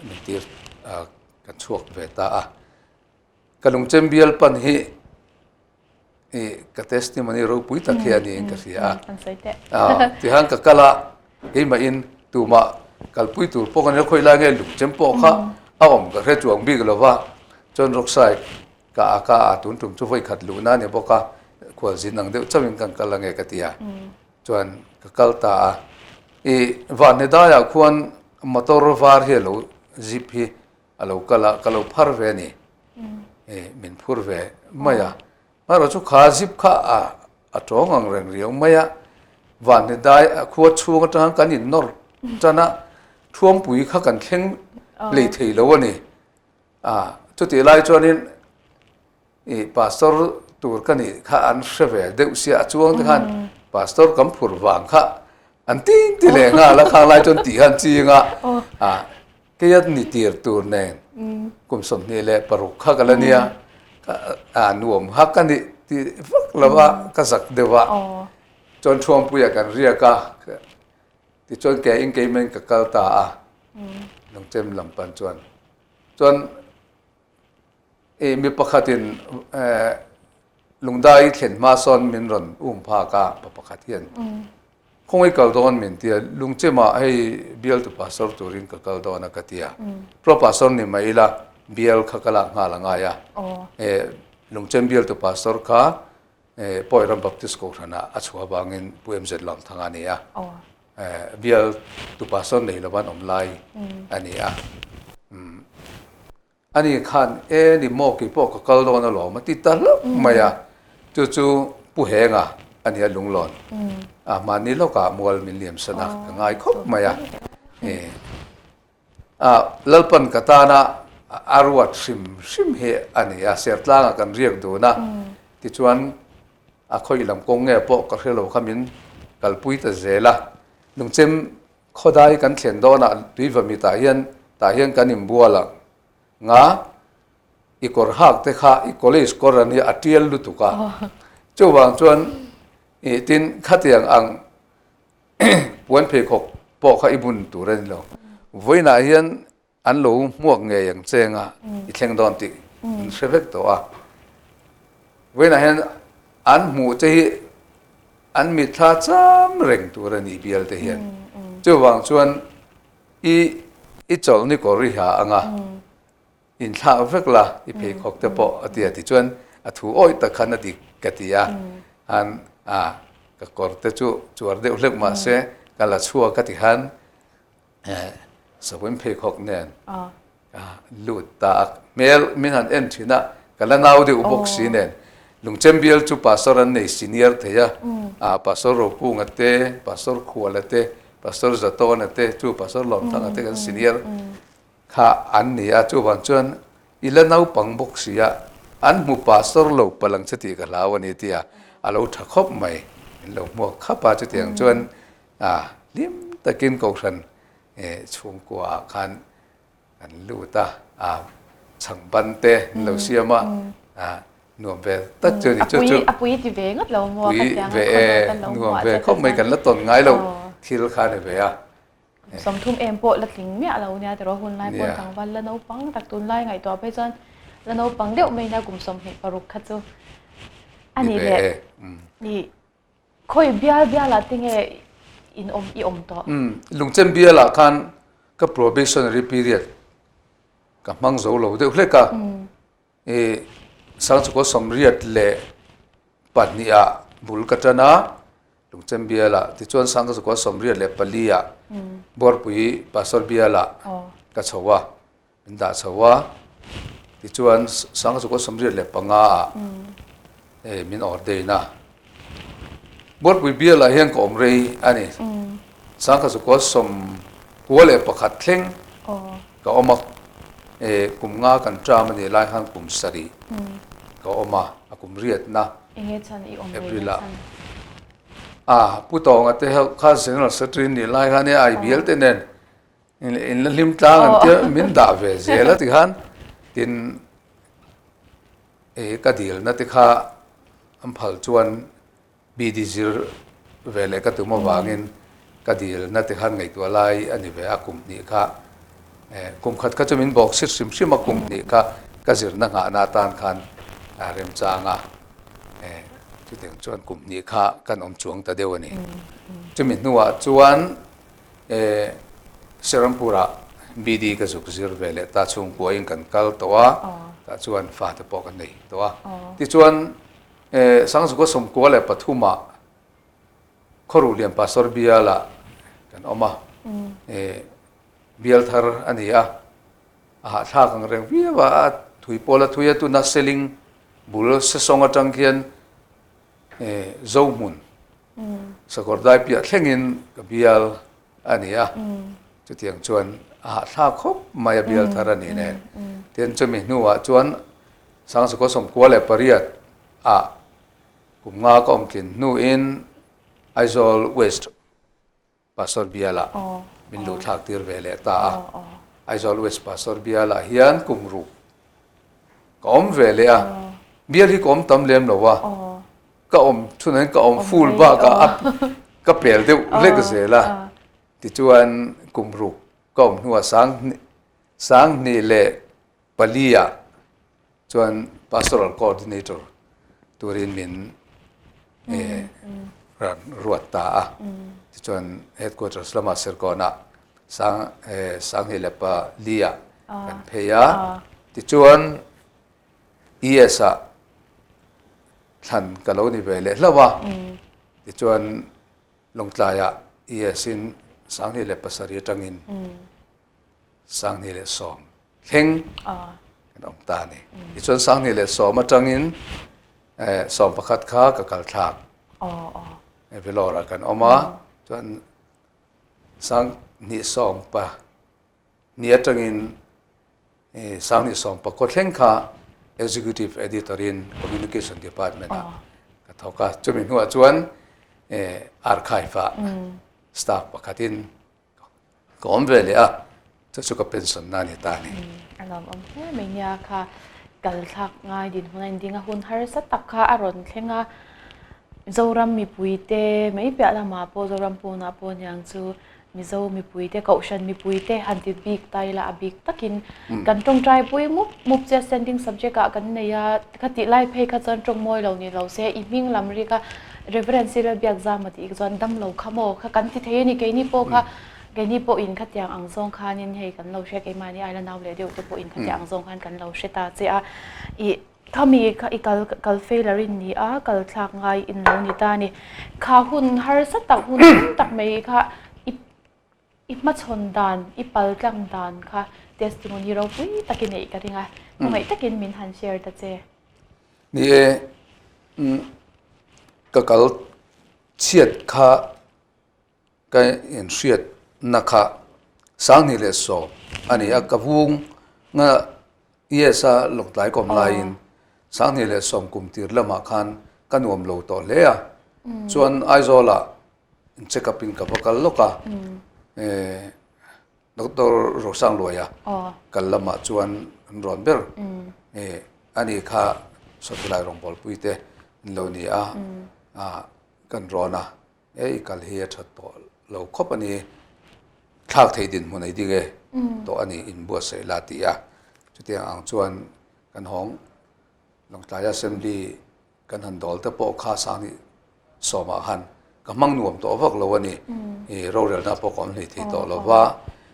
min tir kan chhuak ve ta a. Ka lungchem bial pan hi ka testimony ropui tak hi a niin ka hria a. Tihan ka kal a, keimahin tumah kalpui tur pawh ka ni lo, khawi lai nge lungchem pawh kha a awm ka hre chuang bik lo va, chuan rockside Ka a ka a tun tum chu vawi khat luhna a ni bawk a, khualzin ang deuh chauhin kan kal ange ka ti a, chuan ka kal ta a. I Vanhnedaiah khuan motor var hi a lo zip hi a lo kal a, ka lo phar ve a ni, i min phur ve mai a. Amaherawhchu chu kha zip kha a a tawng ang reng riau mai a, Vanhnedai khua chhung atanga kan innawr tan a, Thuampui kha kan thleng lei thei lo a ni. A, chutih lai chuanin i pastor tur ka nih kha an hre ve deuh sia, a chuang te khan pastor kan phur vang kha an tin ti leh nghal a, khang lai chuan tih khan ching a, a keia ni tir tur nen kum 26 kha ka la nia, a nuam kha ka nih ti vak lo a, ka zak deuh a, chuan Thuampuia kan riak a, tichuan ke in keimahin ka kal ta a, Lungchem lam pan chuan. Chuan i mi pakhatin Lungdai thlen hma sawn min rawn um phak a, pa pakhat hian khawngaih kal dawn min ti a, Lungchemah hei bialtu pastor turin ka kal dawn a ka ti a, pro pastor ni mai ila. bial kha ka lak nghal a ngai a. Lungchen bialtu pastor kha Pawi ram Baptist Kohhranah a chhuah avangin Pu MZ Lamthanga a ni a. Bialtu pastor nei lova an awm lai a ni a. Ani khan, E ni maw, kei pawh ka kal dawn alawm a ti ta hlauh mai a. Chu chu Pu Henga a nia lunglawn. A mahni lawkah mual min liam san a, ka ngai khawp mai a. A Lalpan ka tana a ruat hrim hrim hi a ni a, Sertlangah kan riak dun a. Tichuan a khawih lam kawng nge pawh ka hre lo kha min kalpui ta zel a. Lungchem Khawdai kan thlen dawnah tuiva mitah hian tah hian kan inbual ang nga i kawr hak te kha i college kawr a nia a tial lutuk a chuvang chuan ih tin khatiang ang puan pheikhawk pawh kha i bun tur a ni lo vawiinah hian An lo hmuak ngei ang cheng a, i thleng dawn tih an hre vek tawh a. Vawiinah hian an hmuh che hi an mitthla cham reng tur a ni bial te hian. Chuvang chuan i i chawlhni kawr i ha ang a, inthlak vek la i pheikhawk te pawh a ti a tichuan a thu awih tak khan a dik ka ti a. An a ka kawr te chu chuar deuh hlek mahse ka la chhuak a ti khan Sahuin pheikhawk nen ka lut ta a, hmel min han en thin a, ka la nau deuh bawk si nen. Lungchem bial chu Pastor an nei senior thei a, ah Pastor Rokunga te, Pastor Khuala te, Pastor Zatawna te, chu Pastor Lawmthanga te kan senior kha an ni a, chuvang chuan i la naupang bawk si a, an hmu Pastor lo palh ang che tih ka hlau a ni tia a lo tha khawp mai, min lo hmuak khap a chutiang chuan A hlim takin Kohhran chhungkua ah khan kan lut a, a chhang ban te an lo siam a, a nuam ve tak chu a ni. Chu chu A pui ti ve ngawt lo maw? Pui ve e, nuam ve khawp mai kan la tawn ngai lo thil kha a ni ve a. Sawmthum em pawh la tling miah lo nia tiraw hun lai pawh tlangval la naupang tak tunlai ngaihtuah phei chuan la naupang deuh mai nia kum 26 kha chu a ni leh ni. Khawi bial bialah te nge in awm i awm tawh? Umm, Lungchem bialah khan ka probationary period ka hmang zo lo deuh hlek a. I Sangchukua 82 ah bul ka tan a, Lungchem bialah tichuan Sangchukua 84 ah Buarpui Pastor bialah ka chho a. Min dah chho a, tichuan Sangchukua 85 ah min ordain a. Buarpui bialah hian ka awm rei a ni. Sangchukua 91 thleng ka awm a, kum nga kan term a nih lai khan kum sarih ka awm a, a kum riatna April ah. A Pu Tawnga te ho kha General Secretary nih lai khan i bial te nen In la hlim tlang an tia min dah ve zel a tikhan tin ka dilna te kha an phal chuan BD zir ve leh ka tum avangin ka dilna te khan ngaihtuah lai a ni ve a kum hnih kha kum khat kha chu min bawk sit hrim hrim a kum hnih kha ka zirna nghahna atan khan a remchang a chutiang chuan kum hnih kha kan awm chuang ta deuh a ni chumi hnuah chuan E, Serampur-ah BD ka zuk zir ve leh ta chhungkuain kan kal tawh a, tah chuan fate pawh ka nei tawh a. Tichuan, e, Sangzukua 93-ah Khawruhlian Pastor Bialah kan awm a, e, bial thar a ni a, a hahthlak ang reng viau a, a thui pawl a thui a, tuna Seling bul Sesawng atang khian e, Zohmun Sakawr dai piah thlengin ka bial a ni a, chutiang chuan a hahthlak khawp mai a bial thar a ni nen. Tin, chumi hnuah chuan Sangsakaw 98 ah kum nga ka awm tlin hnuin Aizawl West Pastor bialah min luh thlak tir ve leh ta a. Aizawl West Pastor bialah hian kum ruk ka awm ve leh a. Bial hi ka awm tam lem lo a. Ka awm chhunah hian ka awm full bakah a ka pel deuh hlek zel a. Tichuan kum ruk ka awm hnuah 2004 ah Chuan Pastoral Coordinator turin min rawn ruat ta a. Tichuan Headquarters lamah Serkawnah 2004 ah kan phei a. Tichuan ES ah thlan ka lo ni ve leh hlauh a, tichuan Lawngtlai ah ES in 2007 atangin 2010 thleng kan awm ta a ni. Tichuan 2010 atangin 11 kha ka kal thlak Vellore ah kan awm a, chuan 2010 Ni atangin 2019 thleng kha Executive Editor in Communication Department ah ka thawk a. Chumi hnuah chuan Archive ah staff pakhatin ka awm ve leh a, chu chu ka pension na a ni ta a ni. A lawmawm hle mai nia kha kal thlak ngai dinhmun a inding a, hun harsa tak kha a rawn thleng a. Zoram mipuite mai piah lamah pawh Zoram pawnah pawh aniang chu Mizo mipuite, Kohhran mipuite han ti bik ta ila a bik takin kan tawngtai pui mup mup che standing subject ah kan nei a, kha tih lai phei kha chuan tawng mawi lo ni lo se i hming lam ri kha Reverend Cyril Biakzama tih chuan dam lo kha maw kha kan ti thei a ni keini pawh kha keini pawhin khatiang ang zawng khanin hei kan lo hria keimahni aila nau leh deuh te pawhin khatiang ang zawng khan kan lo hre ta che a i Khami kha i kal kal failure in ni a, kal thlak ngai in lo ni ta a ni. Kha hun harsa tak hun tam tak mai kha i i hmachhawn dan, i pal tlang dan kha testimony ropui tak i neih ka ring a, khawngaih takin min han share ta che. Ni e, ka kal chhiat kha Ka inhriatna kha 2010 a ni a, ka vung nga yes a lawngtlai kawm laiin 2010 kum tir lamah khan ka nuam lo tawh hle a, chuan Aizawlah check up in ka va kal lawk a, Doctor Rosangluaia kal lamah chuan an rawn ber ani kha Sawtilai rawngbawlpui te an lo ni a, kan rawn a. He i kal hi a that tawh lo khawp a ni. Thlak theih dinhmun ei ding e tawh a ni inbuatsaih la tih a. Chutiang ang chuan kan hawng Lawngtlai Assembly kan han dawl te pawh kha 2010 ah khan ka hmang nuam tawh vak lo a ni. I rorelna pawh ka awm hlei thei tawh lo va.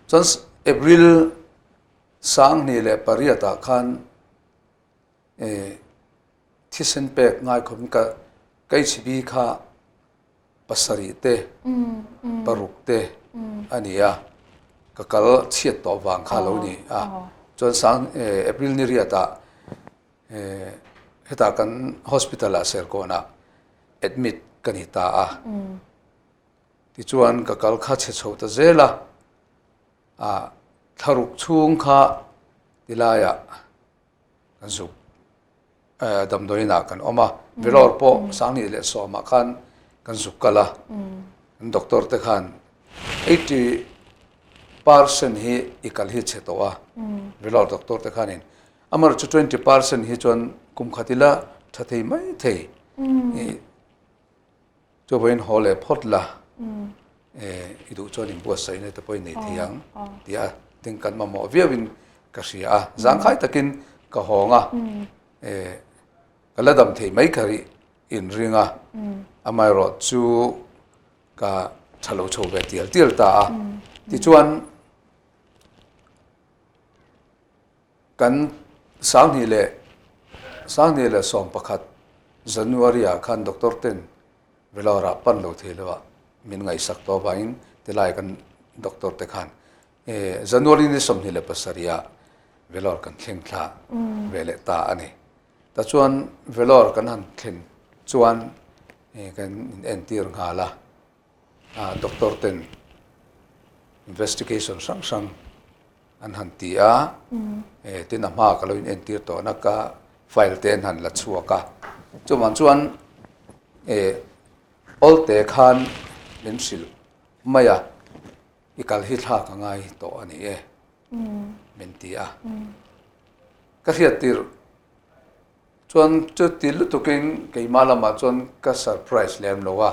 Chuan April 2008 ah khan Thisen pek ngai khawpin ka KHB kha pasarih te paruk te a ni a, ka kal chhiat tawh vang kha lo ni a. Chuan sang April ni riatah hetah kan hospital ah Serkawnah admit ka ni ta a. Tichuan ka kal kha chhe chho ta zel a, thlaruk chhung kha tilaiah kan zuk damdawiin ah kan awm a, Vellore pawh 2010 ah khan kan zuk kal a, kan doctor te khan 80% hi i kal hi chhe tawh a, Vellore doctor te khanin amaherawhchu chu 20% hi chuan kum khat ila tha thei mai thei. Chuvangin haw leh phawt la, i duh chuan inbuatsaihna te pawh i nei thei ang tih a tin kan mamawh viauin ka hria a. Zangkhai takin ka hawng a, ka la dam thei mai kha rih inring a, amaherawh chu ka tha lo chho ve tial tial ta a. Tichuan kan 2011 January ah khan doctor ten Vellore ah pan lo thei lo ah min ngaihsak tawh avangin tilai kan doctor te khan January ni 27 ah Vellore kan thleng thla ve leh ta a ni. Tachuan Vellore kan han thlen chuan kan in entir nghal a. Doctor ten investigation hrang hrang an han ti a, tin a hma ka lo in entir tawh na ka file te an han la chhuak a, chuvang chuan awlte khan min hrilh mai a, i kal hi thlak a ngai tawh a ni e min ti a, ka hriat tirh Chuan chuti lutukin keimah lamah chuan ka surprise lem lo a,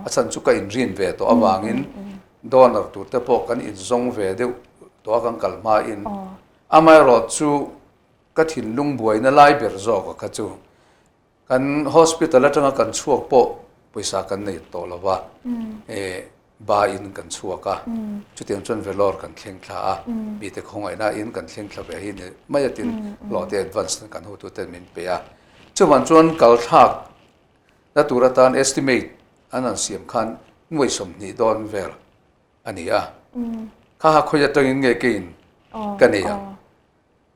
a chhan chu ka inrin ve tawh avangin donor tur te pawh kan inzawng ve deuh tawh a kan kal hmain. Amaherawh chu ka thinlung buaina lai ber zawk a kha chu kan hospital atanga kan chhuak pawh pawisa kan nei tawh lo va. Ba in kan chhuak a, chutiang chuan Vellore kan thleng thla a, mite khawngaihna in kan thleng thla ve hi ni mai a tin hlawh te advance kan hotu ten min pe a. Chuvang chuan kal thlak na tur atan estimate an han siam khan nuai 20 dawn vel a ni a. Kha ha khawi atangin nge keiin ka nei ang.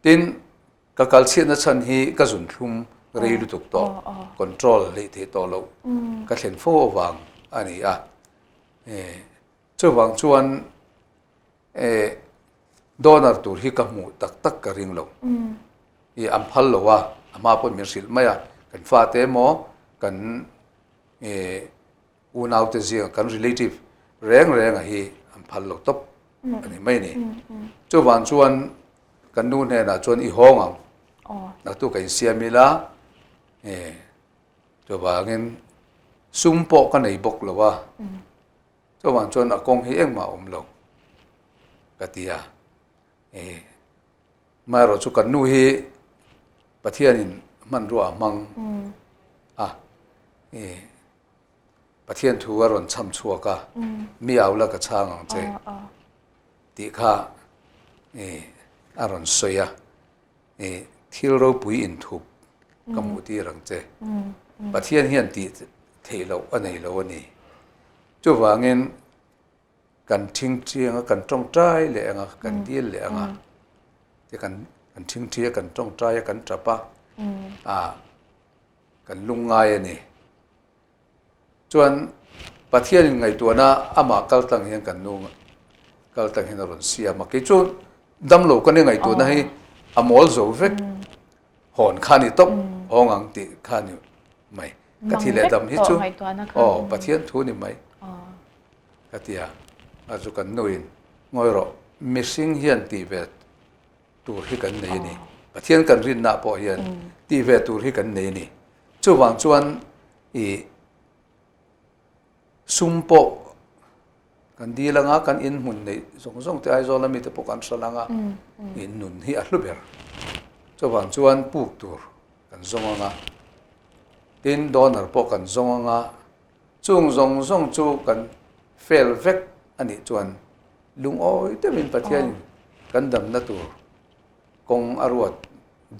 Tin, ka kal chhiatna chhan hi ka zun thlum rei lutuk tawh, control hleih theih tawh loh ka thlen fo avang a ni a. Chuvang chuan donor tur hi ka hmuh tak tak ka ring lo. I an phal lo a, a hma pawhin min hrilh mai a, kan fate emaw kan Unaute zinga kan relative reng renga hi an phal lo tawp a ni mai a ni. Chuvang chuan kan nu hnenah chuan i hawng ang, naktu ka insiam ila, chuvangin sum pawh ka nei bawk lo a, chuvang chuan a kawng hi engmah a awm lo ka ti a. Amaherawhchu chu kan nu hi Pathianin hmanrua a hmang a, Pathian thu a rawn chham chhuak a, mi au la ka chhang ang che tih kha a rawn sawi a, thil ropui inthup ka hmuh tir ang che. Pathian hian tih theih loh a nei lo a ni. Chuvangin kan thingthi anga kan tawngtai leh anga kan dil leh anga te kan kan thingthi a kan tawngtai a kan tap a, kan lungngai a ni. Chuan Pathianin ngaihtuahna amah kal tlang hian kan nu kal tlang hian a rawn siam a. Kei chu damlo ka ni ngaihtuahna hi a mawl zo vek. Hawn kha ni tawp hawng ang tih kha ni mai. Ka thi leh dam hi chu aw Pathian thu ni mai ka ti a. A chu kan nuin ngawi rawh mihring hian tih ve tur hi kan nei a ni. Pathian kan rinna pawh hian tih ve tur hi kan nei a ni. Chuvang chuan i sum pawh kan dil anga kan in hmun neih zawng zawng te Aizawl ami te pawh kan hral anga i nun hi a hlu ber. Chuvang chuan puk tur kan zawng anga tin donor pawh kan zawng anga chung zawng zawng chu kan fail vek a nih chuan lungawi deuhin Pathianin kan damna tur kawng a ruat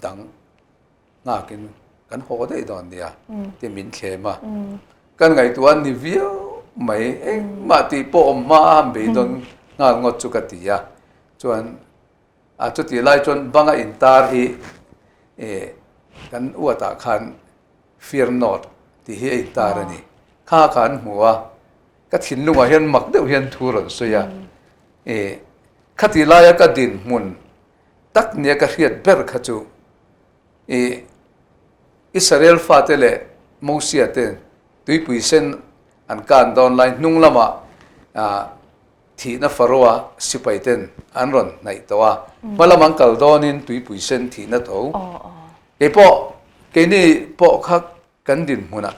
dang nghakin kan haw daih dawn nia tih min thlem a. Kan ngaihtuah a ni viau mai, engmah tih pawh awm hma a han beidawn nghal ngawt chu ka ti a. Chuan a chutih lai chuan banga intar hi kan uatah khan fear not tih hi a intar a ni. Kha kha an hmu a, ka thinlungah hian mak deuh hian thu rawn sawi a. Khatih laia ka dinhmun tak nia ka hriat ber kha chu i Israel fate leh Mosia te tuipui sen an kan dawn lai hnung lamah thihna Faroa sipai ten an rawn hnaih tawh a, hma lam an kal dawnin tuipui sen thihna tho. Kei pawh keini pawh kha kan dinhmunah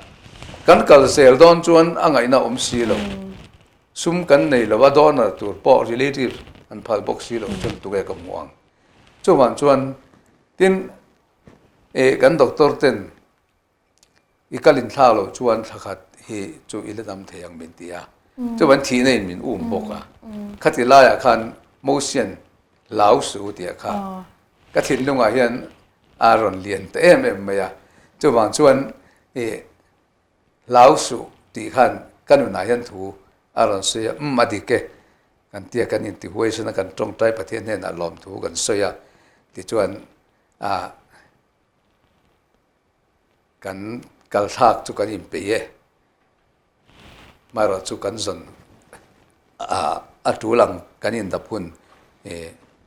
kan kal zel dawn chuan a ngaihna awm si lo. Sum kan nei lo a, donor tur pawh relative an phal bawk si lo chuan tunge ka hmu ang. Chuvang chuan tin eh kan doctor ten i kal inthlak loh chuan thla khat hi chu i la dam thei ang min ti a. Chuvang thihna in min um bawk a. Khati laiah khan Mosian hlau su tih kha ka thinlungah hian a rawn lian ta em em mai a. Chuvang chuan eh Hlau suh tih khan ka nunah hian thu a rawn sawi a, umm a dik e, kan tia kan intihuaisan a, kan tawngtai Pathian hnenah lawmthu kan sawi a, tichuan ah kan kalthlak chu kan inpeih e, amaherawhchu kan zawn ah a tul ang kan indap hun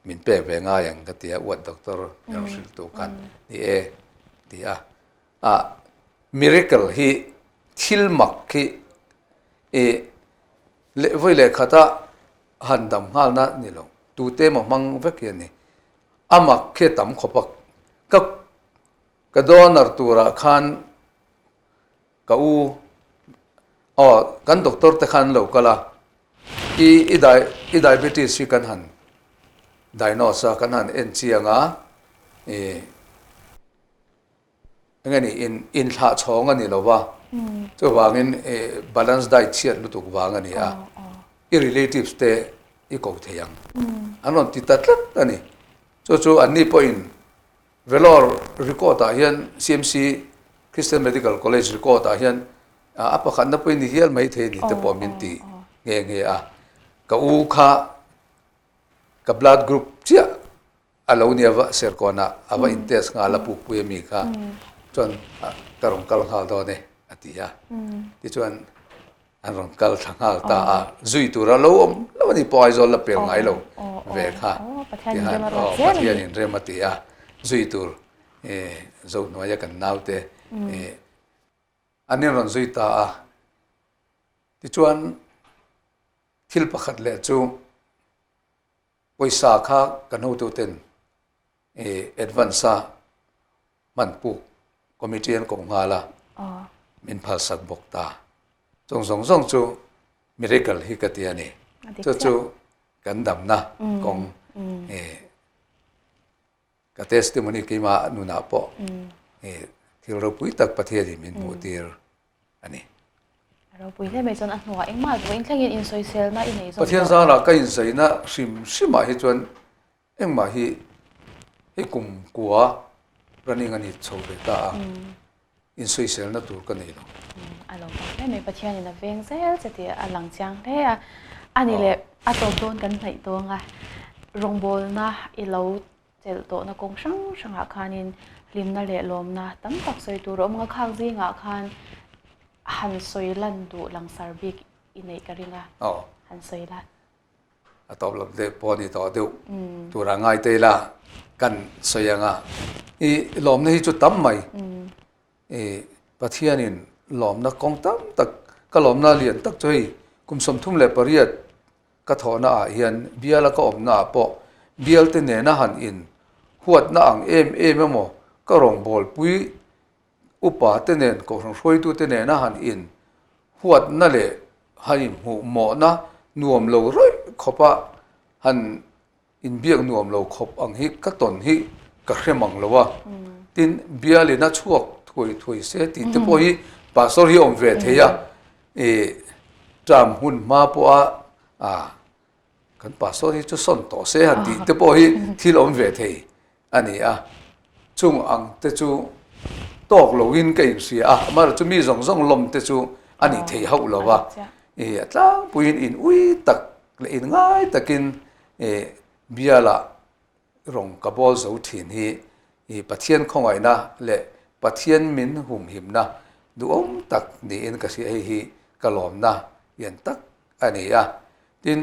min pek ve ngai ang ka ti a, uat doctor min rawn hrilh tu khan ni e ti a. Ah miracle hi thil mak hi i leh vawi leh khata han dam nghalna ni lo tute emaw hmang vek hi a ni. A mak khi a tam khawp a, ka ka donor turah khan ka u aw kan doctor te khan an lo kal a, i i i diabetes hi kan han diagnose a kan han en chiang a i. Enge ni in inthlah chhawng a ni lo va, chuvangin balance diet chhiat lutuk vang a ni a. i relatives te i ko thei ang an rawn ti ta tlat a ni. Chu chu anni pawhin Vellore record ah hian CMC Christian Medical College record ah hian a pakhatna pawhin ni hial mai thei a ni te pawh min ti nghe nghe a. Ka u kha ka blood group chiah a lo nia va Serkawnah a va in test nghal a pukpui a mi kha chuan ka rawn kal nghal dawn e a ti a. Tichuan an rawn kal thla nghal ta a, zui tura lo awm lo a ni pawh Aizawl la pel ngai lo ve kha tihan aw Pathian in rem a ti a, zui tur Zohnuaia kan naute an in rawn zui ta a. Tichuan thil pakhat leh chu pawisa kha kan hotuten advance a hman puk committee an koh nghal a, min phalsak bawk ta. Chung zawng zawng chu miracle hi ka ti a ni. Chu chu kan damna kawng ka testimony keimah nunah pawh thil ropui tak Pathianin min hmuh tir a ni. A ropui hle mai chuan a hnuah engmah vawiin thlengin insawiselna i nei zawk tawh. Pathian zarah ka insaina hrim hrimah hi chuan Engmah hi hei kum kua running a ni chho ve ta a, insawiselna tur ka nei lo. A lo awm hle mai, Pathianin a veng zel che tih a lang chiang hle a. A ni leh a tawp dawn kan hnaih tawng a, rawngbawlna i lo chelh tawhna kawng hrang hrangah khanin hlimna leh lawmna tam tak sawi tur a awm nga khak zingah khan han sawi lan duh langsar bik i neih ka ring a, han sawi la. A tawp lam deuh pawh a ni tawh deuh tura ngai te ila kan sawi ang a. I lawmna hi chu tam mai. I Pathianin lawmna kawng tam tak ka lawmna lian tak chu hei kum 38 ka thawhna ah hian biala ka awmna ah pawh bialte nena han in huatna ang em em emaw ka rawngbawlpui Upa te nen, kohhran hruaitu te nena han in huatna leh han inhmuh mawhna nuam lo rawih khawpa han inbiak nuam lo khawp ang hi ka tawn hi ka hre mang lo a. Tin, bialin a chhuak thuai thuai se tih te pawh hi pastor hi a awm ve thei a, ih term hun hma pawha ah kan pastor hi chu sawn tawh se han tih te pawh hi thil awm ve thei a ni a, chung ang te chu tawk loin ka inhria a, amaherawh chu mi zawng zawng lawm te chu a nih thei hauh lo va, ih a tlangpuiin in ui tak leh in ngai takin ih bialah rawng ka bawl zo thin hi ih Pathian khawngaihna leh Pathian min humhimna duhawm tak niin ka hria, hei hi ka lawmna lian tak a ni a, tin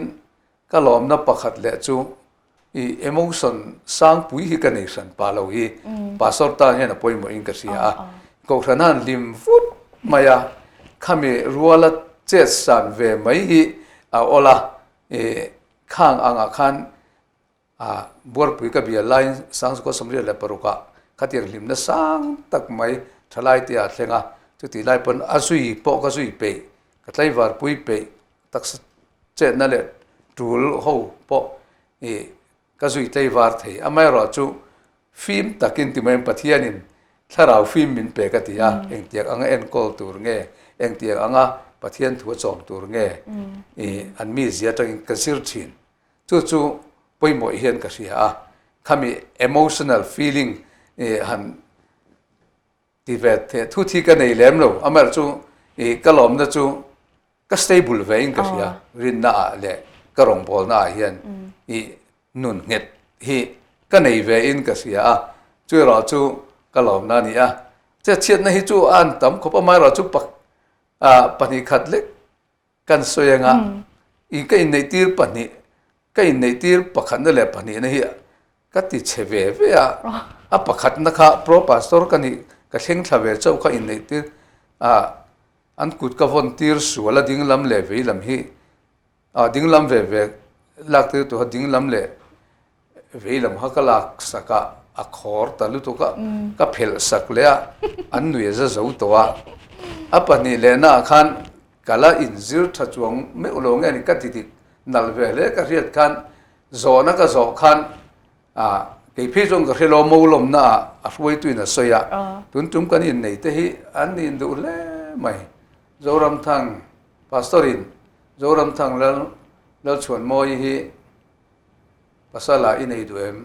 ka lawmna pakhat leh chu I emotion sangpui hi ka nei hran pah lo hi pastor tan hian a pawimawh in ka hria a, kohhran han hlim vut mai a, khami ruala chet san ve mai hi a awl a, i khang angah khan a buarpui ka bial laiin Sangzukua 86 ah khatiang hlimna sang tak mai thalai te ah a thleng a, chutih lai pawn a zui pawh ka zui peih, ka tlaivar pui peih Taksa chetna leh tul ho pawh i ka zui tlei var thei. Amaherawh chu fim takin ti maiin Pathianin thlarau fim min pe ka ti a, engtiang anga enkawl tur nge, engtiang anga Pathian thu a chawm tur nge i an mizia atangin ka zir thin. Chu chu pawimawh hian ka hria a, khami emotional feeling i han ti ve theh thu thi ka nei lem lo. Amaherawh chu i ka lawmna chu Ka stable ve in ka hria, rinna ah leh ka rawngbawlna ah hian i nun nghet hi ka nei ve in ka hria a, chu erawh chu ka lawmna a ni a. Chetchhiatna hi chu a an tam khawp a, amaherawh chu pahnih khat lek kan sawi anga i ka inneihtir pahnih, ka inneihtir pakhatna leh pahnihna hi ka ti chhe ve ve a, a pakhatna kha pro pastor ka nih ka thleng thla ve chauh kha inneihtir a, An kut ka vawn tir sual a dinglam leh veilam hi ah dinglam ve ve lak tir tur kha dinglam leh veilam kha ka lak sak a, a khawr ta lutuk a, ka phelh sak leh a, an nui a za zo tawh a. A pahnih lehna ah khan ka la inzir tha chuang meuh lo nge ni ka ti dik nalh ve hle ka hriat khan zawhna ka zawh khan A, kei phei chuan ka hre lo, Mawlawmna ah a hruaituin a sawi a, tun tum kan innei te hi an nin duh hle mai. Zoramthang Pastor in Zoramthang Lal Lalchhuanmawii hi Pasala i nei duh em?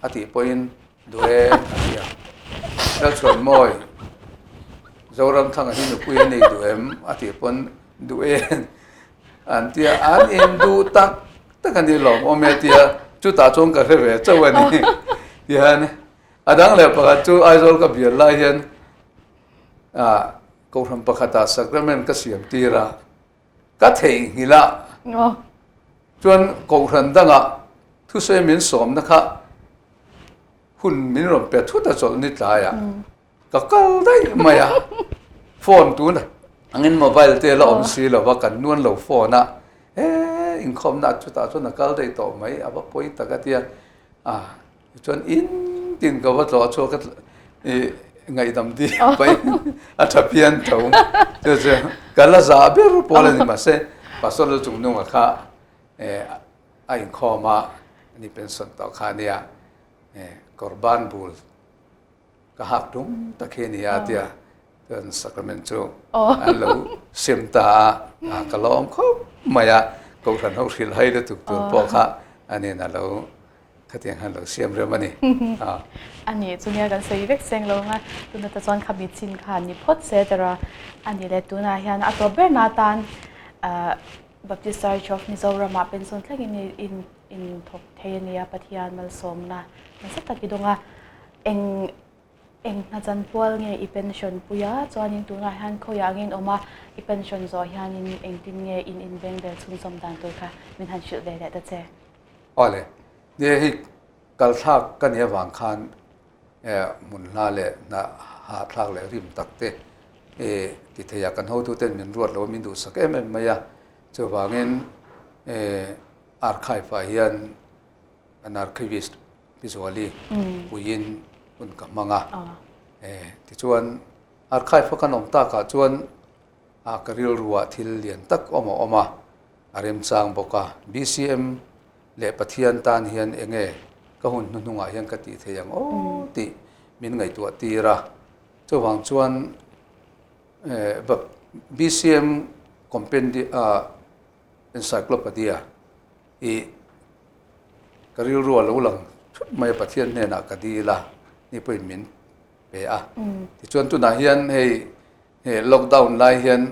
a tih pawhin duh e a ti a. Lalchhuanmawi, Zoramthanga hi nupui a nei duh em? a tih pawn duh e an ti a. An in duh tak tak a ni lawm awm e a ti a. Chutah chuan ka hre ve chauh a ni. Tihian a dang leh pakhat chu Aizawl ka bial lai hian Kohhran pakhatah sacrament ka siam tir a. Ka theihnghilh a, chuan Kohhran dangah thusawi min sawmna kha hun min rawn pe thut a chawlh ni tlaiah ka kal daih mai a, phone tun angin mobile te la awm si lo va, kan nuan lo phone a, he inkhawmna chutah chuan a kal daih tawh mai, a va pawi tak a tia, Chuan in tin ka va tlawh chhuak a i ngaihdam di pai a tha pian tho. Chu chu ka la za ber pawl a ni mahse Pastor Lal Chung Nunga kha a inkhawm a ani pension tawh kha a nia kawr ban bul ka hak tum tak hi a ni a tia chuan sacrament chu an lo sem ta a ka lawm khawp mai a Kohhran ho hrilh hai lutuk tur pawh kha a nin a lo Khatiang khan lo siam rem a ni. A nih chu nia kan sawi vek seng lo anga tuna ta chuan kha mi chin kha ni phawt se tara a ni le tunah hian a tawp ber na tan Baptist Church of Mizoram ah pension thlengin in in thawk thei a nia Pathian malsawmna nasa tak i dawng a eng eng hna chan pual nge i pension pui a chuanin tunah hian khawiah nge in awm a i pension zawh hianin engtin nge in inveng vel chhunzawm dan tur kha min han hrilh ve leh ta che. Awle, nia hei kal thlak ka nih avang khan hmun hla leh hna hahthlak leh rim tak te ti thei a, kan hotuten min ruat lo a, min duhsak em em mai a, chuvangin archive ah hian an archivist Pi Zuali puiin hun ka hmang a, tichuan archive a kan awm takah chuan ka rilruah thil lian tak awm a awm a. A remchang bawk a, BCM leh Pathian tan hian enge ka hun hnuhnungah hian ka tih thei ang aw tih min ngaihtuah tir a. Chuvang chuan BCM Compendium Encyclopedia i ka rilru a lo lang thut mai a, Pathian hnenah ka dil a, ni pawhin min pe a. Tichuan tunah hian hei lockdown lai hian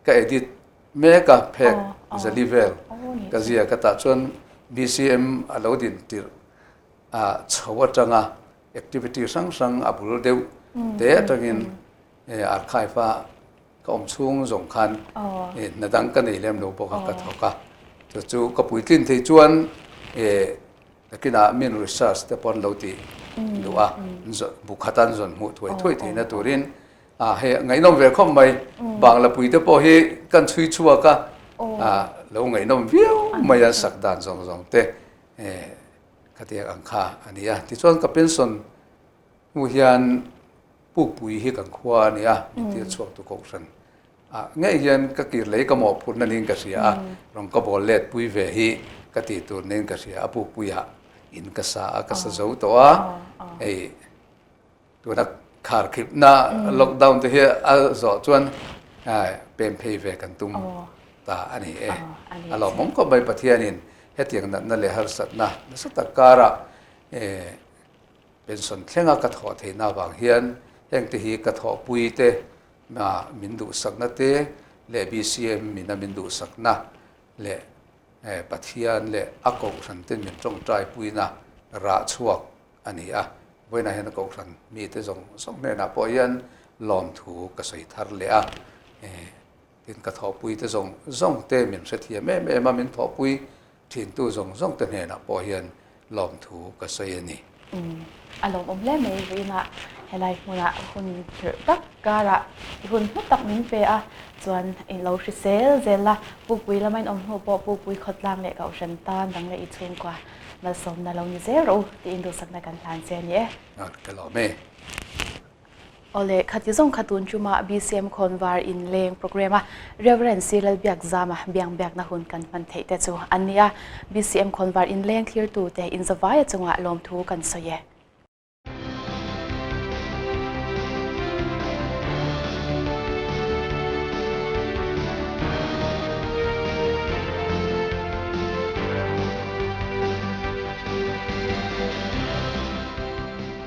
Ka edit mek a, phek zali vel ka zia ka tah chuan BCM a lo din tirh a chho atanga activity hrang hrang a bul deuh te atangin archive a ka awm chhung zawng khan hna dang ka nei lem lo bawk a ka thawk a, chu chu ka puitlin thei chuan nakinah min research te pawh an lo ti duh a, bukhat an zawn hmuh thuai thuai theihna turin A hei ngaihnawm ve khawp mai. Bangla pui te pawh hi kan chhui chhuak a, a lo ngaihnawm viau mai a sak dan zawng zawng te khatiang ang kha a ni a. Tichuan ka pension hnu hian Pukpui hi kan khua a ni a, min tir chhuak tu Kohhran ah ngei hian ka kir lei ka mawhphurhna niin ka hria a, rawn ka bawl let pui ve hi ka tih tur niin ka hria a, Pukpuiah in ka sa a, ka sa zo tawh a, hei Tuna kharkhipna lockdown te hi a zawh chuan pem phei ve kan tum ta a ni e. A lawmawm khawp mai Pathianin hetiang natna leh harsatna nasa tak karah pension thlenga ka thawh theihna avang hian hengte hi ka thawhpui te min duhsakna te leh BCM mina min duhsakna leh Pathian leh a kohhran ten min tawngtai puina rah chhuak a ni a, vawiinah hian Kohhran mite zawng zawng hnenah pawh hian lawmthu ka sawi thar leh a, tin ka thawhpuite zawng zawng te min hrethiam em em a, min thawhpui thintu zawng zawng te hnenah pawh hian lawmthu ka sawi a ni. A lawmawm hle mai vawiinah helai hmunah hun khirh tak karah i hun hnu tak min pe a, chuan i lo hrisel zel a, Pukpui lama in awm hnu pawh Pukpui khawtlang leh Kohhran tan dang leh i chhungkua Malsawmna lo ni zel rawh u tiin duhsakna kan hlan che a ni e. Ka lawm e. Awle, khati zawng kha tun chuma BCM Khawnvar Inleng Programme a Rev. Sir Lalbiakzama biangbiakna hun kan hman theih te chu an ni a. BCM Khawnvar Inleng thlirtute inzavaia chungah lawmthu kan sawi e.